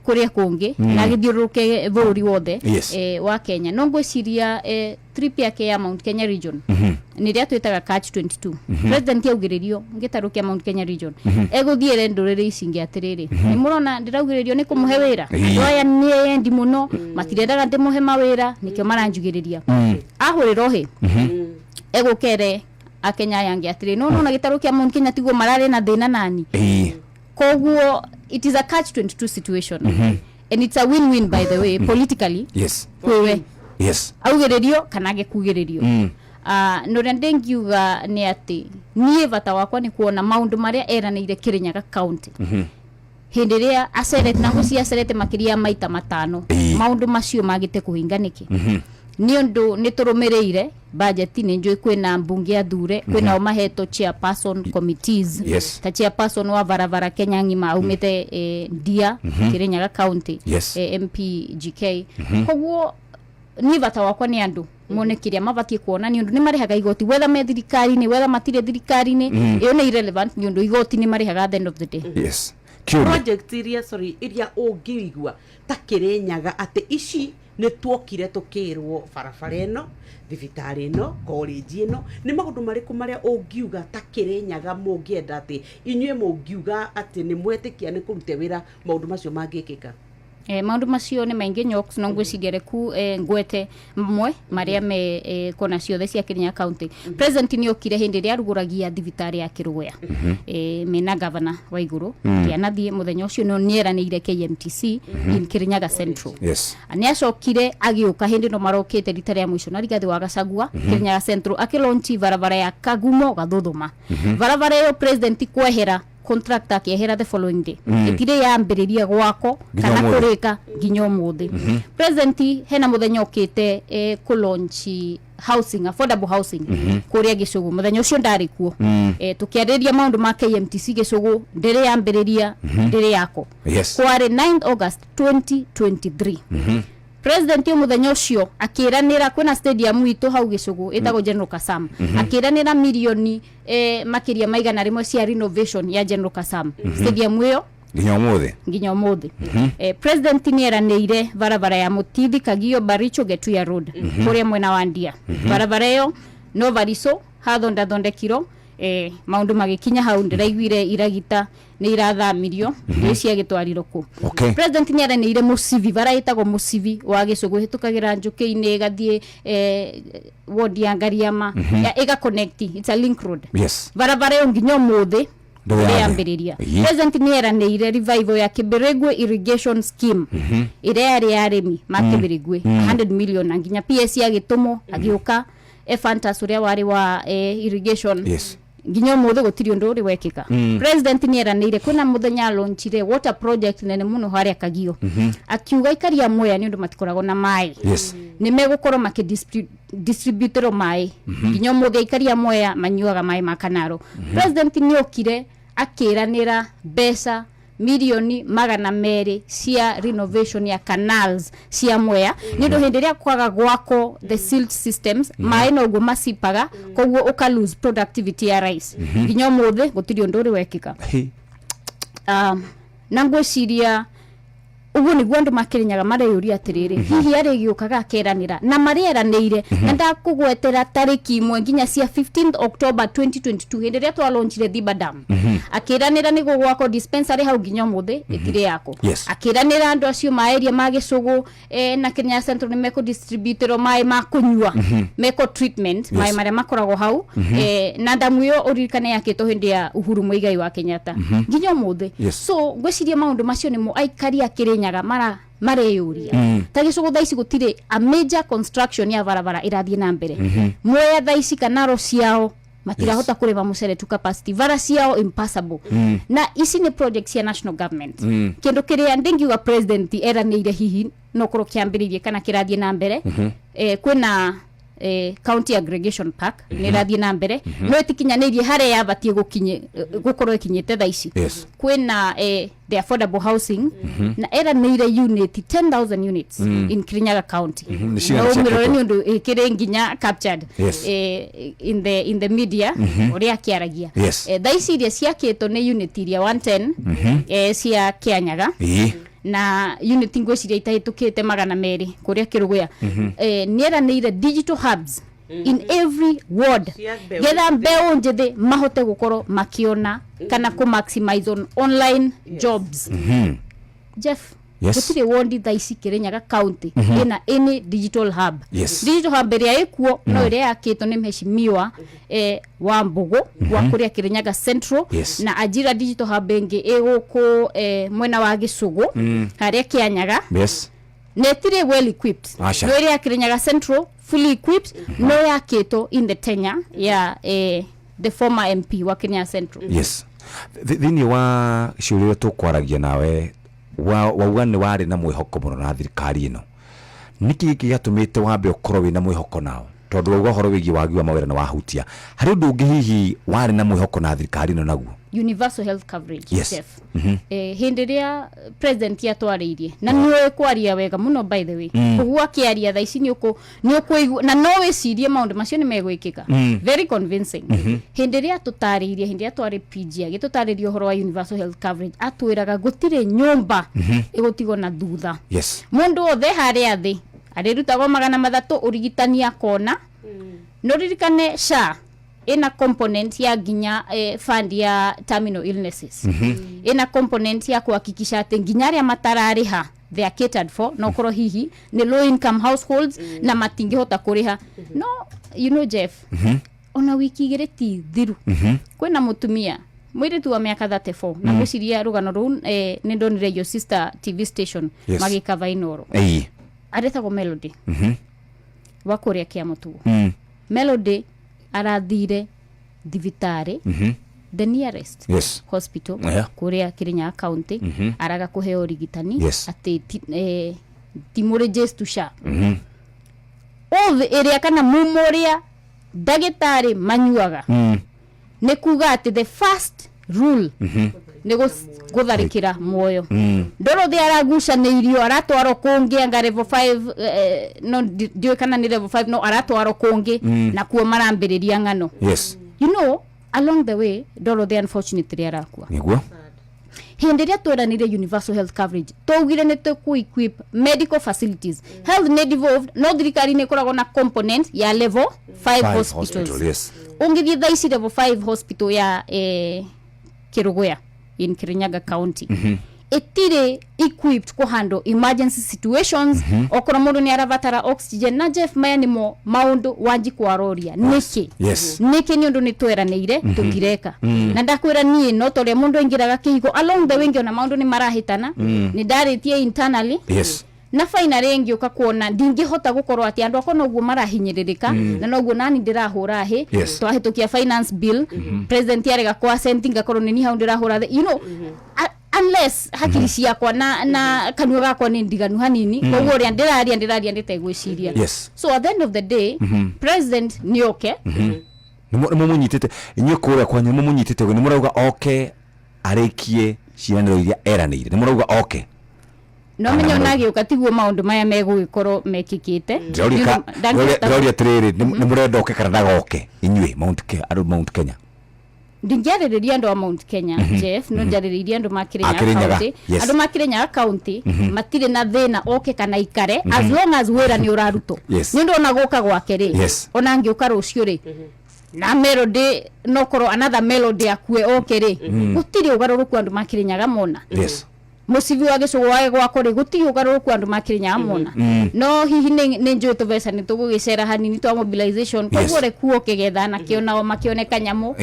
kũrĩa kũngĩ na gĩthiũrũrũke bũrũri wothe wa Kenya. No ngwĩciria trip yake ya Mount Kenya region nĩ rĩa twĩtaga catch 22. President augĩrĩrio gĩtarũ kĩa Mount Kenya region egũthiĩre ndũrĩrĩ ici ingĩ atĩrĩrĩ nĩ mũrona ndĩraugĩrĩrio nĩ kũmũhe wĩra andũ aya nĩ endi mũno matirendaga ndĩmũhe mawĩra nĩkĩo maranjugĩrĩria ahũrĩra ũhĩ egũkere akenya aya angĩ atĩrĩ no nona gĩtarũ kĩa Mount Kenya tiguo mararĩ na thĩna nani. Koguo it is a catch 22 situation and it's a win-win by the way politically. Kwĩwe augĩrĩrio kana angĩkugĩrĩrio. Na ũrĩa ndĩngiuga nĩ atĩ niĩ bata wakwa nĩ kuona maũndũ marĩa eranĩire Kirinyaga County hĩndĩ ĩrĩa acerete, na ngwĩciria acerete makĩria ya maita 5, maũndũ macio magĩte kũhinga nĩkĩ? Nĩ ũndũ nĩ tũrũmĩrĩire budget, nĩ njũĩ kwĩna mbunge athure, kwĩna o mahetwo chairperson committees, ta chairperson wa barabara Kenya ng'ima aumĩte Ndia, Kirinyaga County, MP GK. Koguo niĩ bata wakwa nĩ andũ mone kĩrĩa mabatiĩ kuona, nĩ ũndũ nĩ marĩhaga igoti, whether me thirikari-inĩ, whether matirĩ thirikari-inĩ, ĩyo nĩ irrelevant, nĩ ũndũ igoti nĩ marĩhaga at the end of the day. Yes, kĩũria. Project iria, sorry, iria ũngĩigua ta Kĩrĩnyaga atĩ ici nĩ tuokire tũkĩrwo barabara ĩno, thibitarĩ ĩno, college ĩno, nĩ maũndũ marĩkũ marĩa ũngiuga ta Kĩrĩnyaga mũngĩenda atĩ inyuĩ mũngiuga atĩ nĩ mwetĩkia nĩ kũrute wĩra maũndũ macio mangĩkĩka? Maũndũ macio nĩ maingĩ, Nyox, no ngwĩciria reku ngwete mamwe marĩa me kona ciothe cia Kirinyaga County. President nĩ okire hĩndĩ ĩrĩa arugũragia thibitarĩ ya Kĩrũgũya, mena governor wa igũrũ, ndianathiĩ mũthenya ũcio, no nĩeranĩire KMTC in Kirinyaga Central. Nĩ acokire agĩũka hĩndĩ ĩno marokĩte rita rĩa mũico na Rigathĩ wa Gachagua Kirinyaga Central, akĩlaunch barabara ya Kagumo Gathuthuma. Barabara ĩyo, president kwehera, contractor akĩehera the following day, ĩtirĩ yambĩrĩria gwako nginya kana ũmũthĩ. Kũrĩka nginya ũmũthĩ. President hena mũthenya ũkĩte kũlaunch housing, affordable housing, kũrĩa Gĩcũgũ. Mũthenya ũcio ndarĩ kuo. Tũkĩarĩrĩria maũndũ ma KMTC Gĩcũgũ, ndĩrĩ yambĩrĩria, ndĩrĩ yako. Kwarĩ 9 August 2023. President o mũthenya ũcio akĩranĩra kwĩna stadium itũ hau Gĩcũgũ ĩtagwo General Kasam, akĩranĩra mirioni makĩria ma 100 cia renovation ya General Kasam stadium ĩyo. Nginya ũmũthĩ. Nginya ũmũthĩ. President nĩ eranĩire barabara ya Mũtithi Kagio Baricho Getuya Road kũrĩa mwena wa Ndia. Barabara ĩyo no barico hathondathondekirwo, maũndũ magĩkinya hau, ndĩraiguire iragita nĩ irathamirio, nĩ ciagĩtwarirwo kũ. President nĩ aranĩire mũcibi, bara ĩtagwo mũcibi wa Gĩcũgũ, ĩhĩtũkagĩra njũkĩ-inĩ, ĩgathiĩ ward ya Ngariama, ya ĩga connect, it's a link road. Barabara ĩyo nginya ũmũthĩ ndĩrĩ ndĩrĩ yambĩrĩria. Yambĩrĩria. President nĩ eranĩire revival ya Kĩbĩrĩgwe irrigation scheme ĩrĩa yarĩ ya arĩmi ma Kĩbĩrĩgwe, 100 million, na nginya PS agĩtũmwo agĩũka Ephantus ũrĩa warĩ wa irrigation. Nginya ũmũthĩ gũtirĩ ũndũ ũrĩ wekĩka. President nĩ eranĩire, kwĩna mũthenya launchire water project nene mũno harĩa Kagio, akiuga aikari a Mwea nĩ ũndũ matikoragwo na maĩ, nĩ megũkorwo makĩdistributĩrwo maĩ. Nginya ũmũthĩ aikari a Mwea manyuaga maĩ ma Kanaro. President nĩ okire akĩranĩra mbeca mirioni 200 cia renovation ya canals cia Mwea, nĩ ũndũ hĩndĩ ĩrĩa kwaga gwako the silt systems, maĩ noguo macipaga, koguo ũka lose productivity ya rice. Nginya ũmũthĩ gũtirĩ ũndũ ũrĩ wekĩka. Na ngwĩciria ũguo nĩguo andũ makĩrĩnyaga mareyũria atĩrĩrĩ, hihi arĩgĩũkaga akeranĩra na marĩeranĩire, na ndakũgwetera tarĩki imwe nginya cia 15th October 2022, hĩndĩ ĩrĩa twalaunchire Thiba Dam, akĩranĩra nĩguo gwakwo dispensary hau, nginya ũmũthĩ ĩtirĩ yako. Akĩranĩra andũ acio ma area ma Gĩcũgũ na Kenya Central nĩ mekũ distributĩrwo maĩ ma kũnyua, meko treatment maĩ marĩa makoragwo hau, na ndamu ĩyo ũririkane yakĩtwo hĩndĩ ya Uhuru Muigai wa Kenyatta, nginya ũmũthĩ. So ngwĩciria maũndũ macio nĩmo aikari a Kĩrĩnyaga mara mareyũria. Ta Gĩcũgũ thaa ici gũtirĩ a major construction ya barabara ĩrathiĩ na mbere. Mwea thaa ici kanaro ciao matirahota kũrĩma mũcere to capacity, bara ciao impassable, na ici nĩ project cia national government. Kĩndũ kĩrĩa ndingiuga president eranĩire hihi no korwo kĩambĩrĩirie kana kĩrathiĩ na mbere, kwĩna county aggregation park, nĩ ĩrathiĩ na mbere, no ĩtikinyanĩirie harĩa yabatiĩ gũkinye, gũkorwo ĩkinyĩte thaa ici. Kwĩna the affordable housing, na eranĩire unit 10,000 units in Kirinyaga County. Nĩ cigana No ũmĩrore ciakĩtwo? Nĩ ũndũ ĩkĩrĩ nginya captured in the media ũrĩa akĩaragia. Thaa ici iria ciakĩtwo nĩ unit iria 110 cia Kĩanyaga, na unit ngwĩciria itahĩtũkĩte 200 kũrĩa Kĩrũgũya. Nĩ eranĩire digital hubs in every ward cia mbeũ getha mbeũ njĩthĩ mahote gũkorwo makĩona kana kũ maximize on online jobs. Jeff, gũtirĩ wondi thaa ici Kĩrĩnyaga County ĩna any digital hub. Digital hub ĩrĩa ĩkuo no ĩrĩa yakĩtwo nĩ mheshimiwa wa Mbũgũ wa kũrĩa Kĩrĩnyaga Central, na Ajira digital hub ĩngĩ ĩ gũkũ mwena wa Gĩcũgũ harĩa Kĩanyaga, na ĩtirĩ well equipped. Aca. No ĩrĩa ya Kĩrĩnyaga Central Fully equipped, no yakĩtwo in the tenure ya the former MP wa Kenya Central. Yes, thĩinĩ wa ciũria iria tũkwaragia nawe, wauga nĩ warĩ na mwĩhoko mũno na thirikari ĩno. Nĩkĩ gĩkĩ gĩatũmĩte wambe ũkorwo wĩna mwĩhoko nao? Tondũ wauga ũhoro wĩgiĩ wagi wa mawĩra nĩ wahutia harĩ ũndũ ũngĩ, hihi warĩ na mwĩhoko na thirikari ĩno naguo? Universal health coverage. Jeff, hĩndĩ ĩrĩa president atwarĩirie, na nĩũĩ kwaria wega mũno, by the way, koguo akĩaria thaa ici nĩ ũkũigua na no wĩcirie maũndũ macio nĩ megwĩkĩka. Very convincing. Hĩndĩ ĩrĩa tũtarĩirie, hĩndĩ ĩrĩa twarĩ PG, agĩtũtarĩria ũhoro wa universal health coverage, atwĩraga gũtirĩ nyũmba ĩgũtigwo na thutha. Mũndũ wothe harĩa thĩ arĩrutagwo 300 ũrigitani akona. No ririkane SHA ĩna component ya nginya fund ya terminal illnesses, ĩna component ya kuhakikisha atĩ nginya arĩa matararĩha they are catered for, no korwo hihi nĩ low income households na matingĩhota kũrĩha. No you know, Jeff, ona wiki 2 ti thiru, kwĩna mũtumia mũirĩtu wa mĩaka 34, na ngwĩciria rũgano rũu nĩ ndonire your sister TV station magĩkava Inoro. Aretagwo Melody wa kũrĩa Kĩamũtuo. Melody arathire thibitarĩ, the nearest hospital kũrĩa Kirinyaga County, araga kũheo ũrigitani atĩ ti mũrejestu SHA. Oath ĩrĩa kana mumo ũrĩa ndagĩtarĩ manyuaga nĩ kuga atĩ the first rule nĩ gũtharĩkĩra muoyo. Dorothy aragucanĩirio, aratwarwo kũngĩ anga level 5, no ndiũĩ kana nĩ level 5, no aratwarwo kũngĩ nakuo marambĩrĩria ng'ano. Along the way, Dorothy unfortunately arakua. Hĩndĩ ĩrĩa tweranire universal health coverage, twaugire nĩ tũkũ equip medical facilities. Health nĩ devolved, no thirikari nĩ ĩkoragwo na component ya level 5 Five hospitals. Hospital, yes. Ũngĩthiĩ thaa ici level 5 hospital ya Kĩrũgũya in Kirinyaga County ĩtirĩ equipped kũ handle emergency situations, okorwo mũndũ nĩ arabatara oxygen. Na Jeff, maya nĩmo maũndũ Wanjikũ aroria nĩkĩ. Nĩkĩ? Nĩ ũndũ nĩ tweranĩire tũtireka. Na ndakwĩra niĩ no ta ũrĩa mũndũ aingĩraga kĩhiko, along the way ngĩona maũndũ nĩ marahĩtana, nĩ ndarĩtie internally na finally ngĩũka kuona ndingĩhota gũkorwo atĩ andũ akwa noguo marahinyĩrĩrĩka na noguo nani ndĩrahũra hĩ. Twahĩtũkia finance bill, president arega kwa assent, ngakorwo nĩ niĩ hau ndĩrahũra thĩ, unless hakiri ciakwa na kanua gakwa nĩ ndiganu hanini. Koguo ũrĩa ndĩraria ndĩtegwĩciria. So at the end of the day, president nĩ oke. Nĩ mũmũnyitĩte inyuĩ kũrĩa kwanyu? Nĩ mũmũnyitĩte? Nĩ mũrauga oke arĩkie ciĩranĩro iria eranĩire? Nĩ mũrauga oke? No menye ona agĩũka tiguo maũndũ maya megũgĩkorwo mekĩkĩte. Ndĩroria ndĩroria atĩrĩrĩ, nĩ mũrenda oke kana ndagoke inyuĩ Mount andũ Mount Kenya? Ndingĩarĩrĩria andũ a Mount Kenya, Jeff, no njarĩrĩirie andũ ma A Kirinyaga Kirinyaga, County. Andũ ma Kirinyaga County matirĩ na thĩna oke kana ikare, as long as wĩra nĩ ũrarutwo. Nĩ ũndũ ona gũka gwake rĩ, ona ngĩũka rũciũ rĩ, na Melody, no korwo another Melody akue oke rĩ, gũtirĩ ũgarũrũku andũ ma Kirinyaga mona. Mũcibi wa gĩcũgũ wage gwakwo rĩ, gũtirĩ ũgarũrũku andũ ma Kirinyaga mona. No hihi nĩ njũĩ tũbeca nĩ tũgũgĩcera hanini twa mobilization, koguo rekuo kĩgetha nakĩo nao makĩone kanyamũ.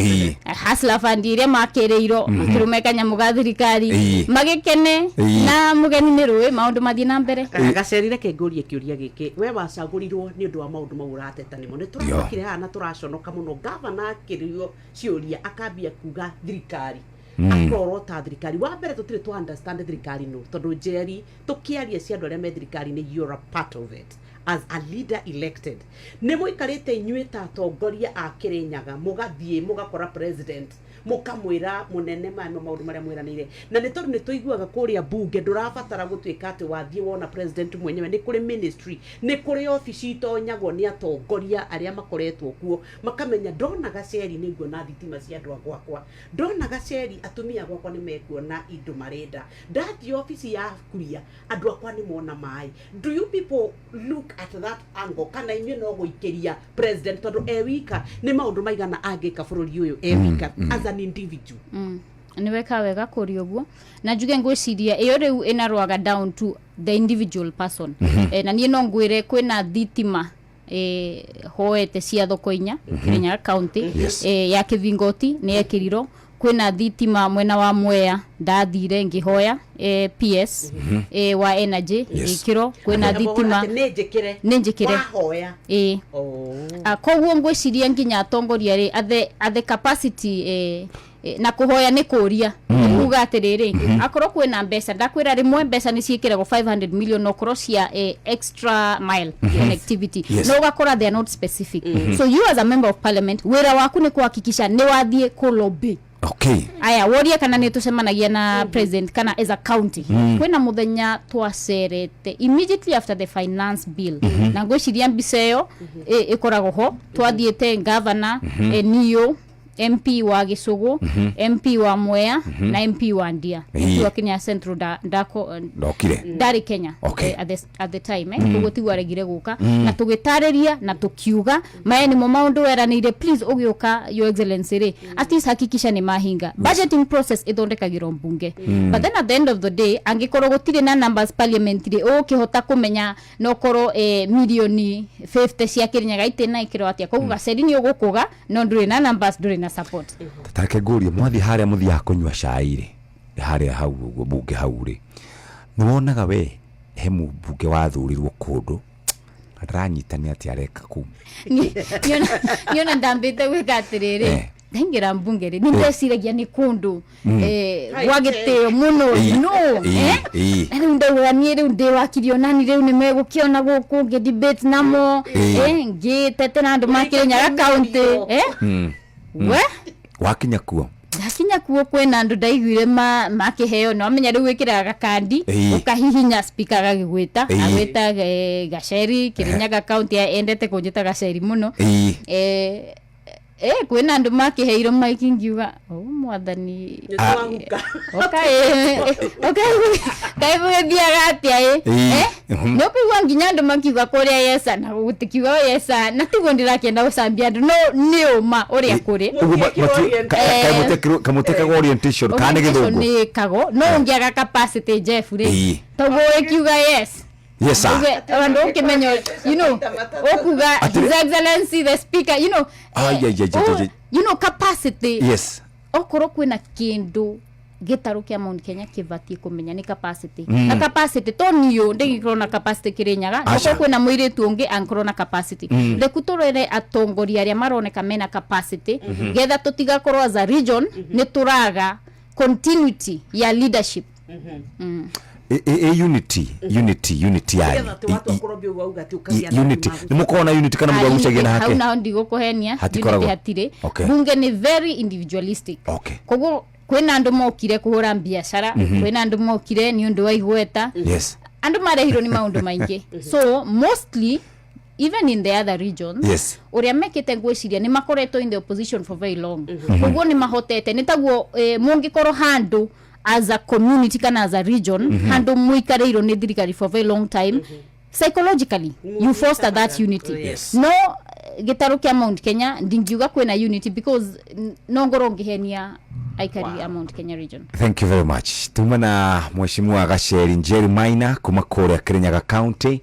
Hustler Fund iria makĩrĩirwo makĩrũme kanyamũ ga thirikari, magĩkene na mũgeni nĩ rũĩ maũndũ mathiĩ na mbere. Gaceri, reke ngũrie kĩũria gĩkĩ. We wacagũrirwo nĩ ũndũ wa maũndũ mau ũrateta nĩmo. Nĩ tũrakire haha na tũraconoka mũno, gavana akĩrio ciũria akambia kuga thirikari, akorota thirikari. Wa mbere, tũtirĩ twa understand thirikari no tondũ Njeri, tũkĩaria cia andũ arĩa me thirikari-inĩ, you're a part of it as a leader elected. Nĩ mũikarĩte inyuĩ ta atongoria a Kĩrĩnyaga, mũgathiĩ mũgakora president, mũkamwĩra mũnene, maya nĩmo maũndũ marĩa mwĩranĩire? Na nĩ tondũ nĩ tũiguaga kũrĩa bunge ndũrabatara gũtuĩka atĩ wathiĩ wona president mwenyewe, nĩ kũrĩ ministry, nĩ kũrĩ obici itonyagwo nĩ atongoria arĩa makoretwo kuo, makamenya ndona Gaceri nĩ nguona thitima cia andũ a gwakwa, ndona Gaceri atumia gwakwa nĩ mekuona indo marenda, ndathiĩ obici ya kuria andũ akwa nĩ mona maĩ. Do you people look at that angle, kana inyuĩ no gũikĩria president tondũ e wika nĩ maũndũ maigana angĩka bũrũri ũyũ e wika as an individual? Nĩ weka wega kũria ũguo, na njuge ngwĩciria ĩyo rĩu ĩnarwaga down to the individual person. Na niĩ no ngwĩre kwĩna thitima hoete cia thoko 4 Kirinyaga County. Ya Kĩvingoti nĩ yekĩrirwo. Kwĩna thitima mwena wa Mwea, ndathire ngĩhoya PS wa energy ngĩkĩrwo kwĩna thitima. Nĩ njĩkĩre. Nĩ njĩkĩre. Wahoya? Ĩĩ. Oh. Koguo ngwĩciria nginya atongoria rĩ at the capacity na kũhoya nĩ kũria nĩ kuga atĩrĩrĩ, akorwo kwĩna mbeca, ndakwĩra rĩmwe mbeca nĩ ciĩkĩragwo 500 million okorwo cia extra mile connectivity, no ũgakora they are not specific. So you as a member of parliament, wĩra waku nĩ kuhakikisha nĩ wathiĩ kũlobby. Aya, woria kana nĩ tũcemanagia na president kana as a county. Kwĩna mũthenya twacerete immediately after the finance bill, na ngwĩciria mbica ĩyo ĩkoragwo ho. Twathiĩte governor, nio MP wa Gĩcũgũ, MP wa Mwea na MP wa Ndia. MP wa Kenya Central ndako Ndokire. Ndarĩ Kenya at the time, koguo tiguo aregire gũka. Na tũgĩtarĩria na tũkiuga maya nĩmo maũndũ weranĩire, please ũgĩũka, your excellency rĩ, at least hakikisha nĩ mahinga. Budgeting process ĩthondekagĩrwo mbunge, but then at the end of the day, angĩkorwo gũtirĩ na numbers parliament rĩ, ũgũkĩhota kũmenya nokorwo milioni 50 cia Kĩrĩnyaga itĩna ĩkĩrwo atĩa? Koguo gaceri nĩ ũgũkũga, no ndũrĩ na numbers, ndũrĩ na support. Tareke ngũrie, mwathiĩ harĩa mũthiaga kũnyua cai rĩ, harĩa hau ũguo mbunge hau rĩ, nĩ wonaga we he mũmbunge wathurirwo kũndũ na ndaranyita nĩ atĩa areka kũu? Niona ndambĩte gwĩka atĩrĩrĩ, ndaingĩra mbunge rĩ, nĩ ndeciragia nĩ kũndũ gwa gĩtĩo mũno, no na rĩu ndaugaga niĩ rĩu ndĩ wakiri onani, rĩu nĩ megũkĩona gũkũ ngĩ debate namo, ngĩtetera andũ ma Kĩrĩnyaga county, we. Wakinya kuo? Ndakinya kuo, kwĩna andũ ndaiguire makĩheo, no amenya rĩu wĩkĩraga gakandi, ũkahihinya, speaker agagĩgwĩta. Agwĩta Gaceri Kĩrĩnyaga county, endete kũnjĩta Gaceri mũno. Kwĩna andũ makĩheirwo maiki, ngiuga, "Oh, mwathani." Kaĩ gũgĩthiaga atĩa ĩ? Nĩ ũkũigua nginya andũ makiuga kũrĩa yesa na gũtikiuga yesa, na tiguo ndĩrakĩenda gũcambia andũ, no nĩ ũma ũrĩa kũrĩ. Ũguo kamũtekaga orientation kana nĩ Orientation gĩthũngũ? Nĩ ĩkagwo, no ũngĩaga capacity, Jeff rĩ, toguo ĩkiuga yes. Yes sir. Uge, andũ ũkĩmenya, ũkuga Atĩrĩ- his excellency the speaker. Ai, ai, ai, ai, ai, ai. Capacity. Okorwo kwĩna kĩndũ gĩtarũ kĩa Mount Kenya kĩbatiĩ kũmenya nĩ capacity, na capacity to niũ ndĩngĩkorwo na capacity Kĩrĩnyaga. Aca. Okorwo kwĩna mũirĩtu ũngĩ angĩkorwo na capacity, reku tũrore atongoria arĩa maroneka mena capacity, getha tũtigakorwo as a region nĩ tũraga continuity ya leadership. Ĩ unity yanyu unity nĩ mũkoragwo na unity kana mũndũ agucagia na Hau hake? naho ndigũkũhenia. Hatikoragwo. Unity hatirĩ. Bunge nĩ very individualistic. Koguo kwĩna andũ mokire kũhũra biacara, kwĩna andũ mokire nĩ ũndũ wa igweta, andũ marehirwo nĩ maũndũ maingĩ. So mostly, even in the other regions, ũrĩa mekĩte, ngwĩciria nĩ makoretwo in the opposition for very long, koguo nĩ mahotete nĩ taguo mũngĩkorwo handũ as a community kana as a region, handũ mũikarĩirwo nĩ thirikari for very long time, psychologically you foster that unity. No gĩtarũ kĩa Mount Kenya ndingiuga kwĩna unity because no ngorwo ngĩhenia aikari a Mount Kenya region. Thank you very much. Tuma na mheshimiwa Gaceri Njeri Maina kuma kũrĩa Kirinyaga County,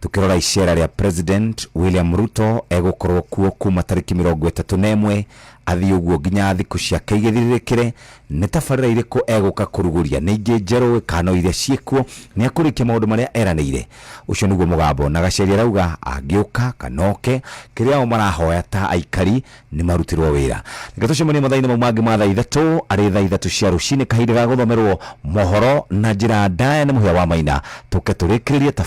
tukĩrora icera rĩa President William Ruto egũkorwo kuo kuma tarĩki 31 athiĩ ũguo nginya thikũ ciake igĩthirĩrĩkĩre. Nĩ tabarĩra irĩkũ egũka kũrugũria? Nĩ ingĩ njerũ kana iria ciĩkuo? Nĩ akũrĩkia maũndũ marĩa eranĩire? Ũcio nĩguo mũgambo na Gaceri arauga angĩũka kana oke, kĩrĩa o marahoya ta aikari nĩ marutirwo wĩra. Reke tũcemanie mathaa-inĩ mau mangĩ ma thaa 3, arĩ thaa 3 cia rũcinĩ, kahinda ga gũthomerwo mohoro na njĩra ndaya nĩ Mũhĩa wa Maina, tũke tũrĩkĩrĩrie tabarĩra.